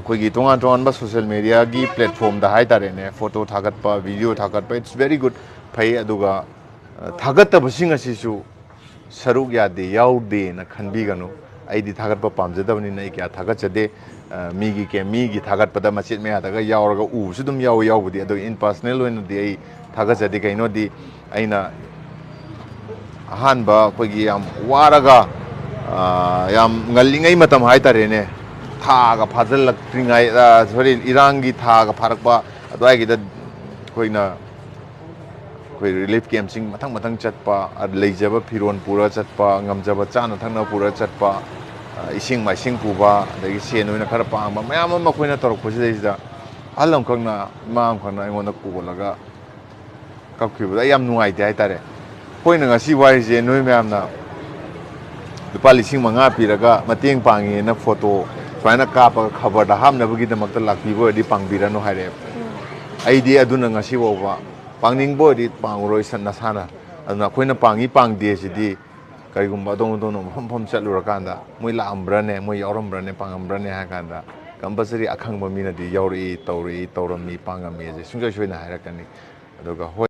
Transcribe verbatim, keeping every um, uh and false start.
ꯑꯩꯈꯣꯏꯒꯤ ꯇꯣꯉꯥꯟ ꯇꯣꯉꯥꯟꯕ social media ꯒꯤ platform ꯗ ꯍꯥꯏꯇꯥꯔꯦꯅꯦ, photo ꯊꯥꯒꯠꯄ, video ꯊꯥꯒꯠꯄ, it's very good, ꯐꯩ꯫ ꯑꯗꯨꯒ, ꯑ, ꯊꯥꯒꯠꯇꯕꯁꯤꯡ ꯑꯁꯤꯁꯨ ꯁꯔꯨꯛ ꯌꯥꯗꯦ, ꯌꯥꯎꯗꯦꯅ ꯈꯟꯕꯤꯒꯅꯨ꯫ ꯑꯩꯗꯤ ꯊꯥꯒꯠꯄ ꯄꯥꯝꯖꯗꯕꯅꯤꯅ ꯑꯩ ꯀꯌꯥ ꯊꯥꯒꯠꯆꯗꯦ꯫ ꯑ, ꯃꯤꯒꯤ ꯀꯦ-, ꯃꯤꯒꯤ ꯊꯥꯒꯠꯄꯗ ꯃꯆꯦꯠ ꯃꯌꯥꯗꯒ ꯌꯥꯎꯔꯒ ꯎꯕꯁꯨ ꯑꯗꯨꯝ ꯌꯥꯎꯋꯤ, ꯌꯥꯎꯕꯗꯤ꯫ ꯑꯗꯣ in personal ꯑꯣꯏꯅꯗꯤ ꯑꯩ ꯊꯥꯒꯠꯆꯗꯦ꯫ ꯀꯩꯅꯣꯗꯤ ꯑꯩꯅ ꯑꯍꯥꯟꯕ ꯑꯩꯈꯣꯏꯒꯤ ꯌꯥꯝ ꯋꯥꯔꯒ, ꯑ, ꯌꯥꯝ ꯉꯜꯂꯤꯉꯩ ꯃꯇꯝ ꯍꯥꯏꯇꯥꯔꯦꯅꯦ, ꯊꯥꯒ ꯐꯥꯖꯤꯜꯂꯛꯇ꯭ꯔꯤꯉꯩ, ꯑ, sorry, ꯏꯔꯥꯡꯒꯤ ꯊꯥꯒ ꯐꯥꯔꯛꯄ ꯑꯗꯨꯋꯥꯏꯒꯤꯗ ꯑꯩꯈꯣꯏꯅ ꯑꯩꯈꯣꯏ relief camp ꯁꯤꯡ ꯃꯊꯪ ꯃꯊꯪ ꯆꯠꯄ, ꯑ, ꯂꯩꯖꯕ ꯐꯤꯔꯣꯜ ꯄꯨꯔꯒ ꯆꯠꯄ, ꯉꯝꯖꯕ ꯆꯥꯅ ꯊꯛꯅꯕ ꯄꯨꯔꯒ ꯆꯠꯄ, ꯑ, ꯏꯁꯤꯡ ꯃꯥꯏꯁꯤꯡ ꯄꯨꯕ, ꯑꯗꯒꯤ ꯁꯦꯟ ꯑꯣꯏꯅ ꯈꯔ ꯄꯥꯡꯕ, ꯃꯌꯥꯝ ꯑꯃ ꯑꯩꯈꯣꯏꯅ ꯇꯧꯔꯛꯄꯁꯤꯗꯩꯁꯤꯗ ꯑꯍꯜ ꯑꯃꯈꯛꯅ, ꯏꯃꯥ ꯑꯃꯈꯛꯅ ꯑꯩꯉꯣꯟꯗ ꯀꯣꯜꯂꯒ ꯀꯞꯈꯤꯕꯗ ꯑꯩ ꯌꯥꯝ ꯅꯨꯡꯉꯥꯏꯇꯦ ꯍꯥꯏꯇꯥꯔꯦ꯫ ꯑꯩꯈꯣꯏꯅ ꯉꯁꯤ ꯋꯥꯔꯤꯁꯦ ꯅꯣꯏ ꯃꯌꯥꯝꯅ ꯂꯨꯄꯥ ꯂꯤꯁꯤꯡ ꯃꯉꯥ ꯄꯤꯔꯒ ꯃꯇꯦꯡ ꯄꯥꯡꯉꯦꯅ photo ꯁꯨꯃꯥꯏꯅ ꯀꯥꯞꯄꯒ ꯈꯕꯔꯗ ꯍꯥꯞꯅꯕꯒꯤꯗꯃꯛꯇ ꯂꯥꯛꯄꯤꯕ ꯑꯣꯏꯔꯗꯤ ꯄꯥꯡꯕꯤꯔꯅꯨ ꯍꯥꯏꯔꯛꯑꯦꯕ꯫ ꯑꯩꯗꯤ ꯑꯗꯨꯅ ꯉꯁꯤ ꯐꯥꯎꯕ ꯄꯥꯡꯅꯤꯡꯕ ꯑꯣꯏꯔꯗꯤ ꯄꯥꯡꯉꯔꯣꯏ ꯁ-, ꯅꯁꯥꯅ꯫ ꯑꯗꯨꯅ ꯑꯩꯈꯣꯏꯅ ꯄꯥꯡꯉꯤ ꯄꯥꯡꯗꯦ ꯁꯤꯗꯤ ꯀꯔꯤꯒꯨꯝꯕ ꯑꯗꯣꯝ ꯑꯗꯣꯝꯅ ꯃꯐꯝ ꯃꯐꯝ ꯆꯠꯂꯨꯔꯀꯥꯟꯗ ꯃꯣꯏ ꯂꯥꯛꯑꯝꯕ꯭ꯔꯅꯦ, ꯃꯣꯏ ꯌꯥꯎꯔꯝꯕ꯭ꯔꯅꯦ, ꯄꯥꯡꯉꯝꯕ꯭ꯔꯅꯦ ꯍꯥꯏ ꯀꯥꯟꯗ compulsory ꯑꯈꯪꯕ ꯃꯤꯅꯗꯤ ꯌꯥꯎꯔꯛꯏ, ꯇꯧꯔꯛꯏ, ꯇꯧꯔꯝꯃꯤ, ꯄꯥꯡꯉꯝꯃꯤ ꯑꯁꯦ ꯁꯨꯡꯁꯣꯏ ꯁꯣꯏꯗꯅ ꯍꯥꯏꯔꯛꯀꯅꯤ꯫ ꯑꯗꯨꯒ ꯍꯣꯏ,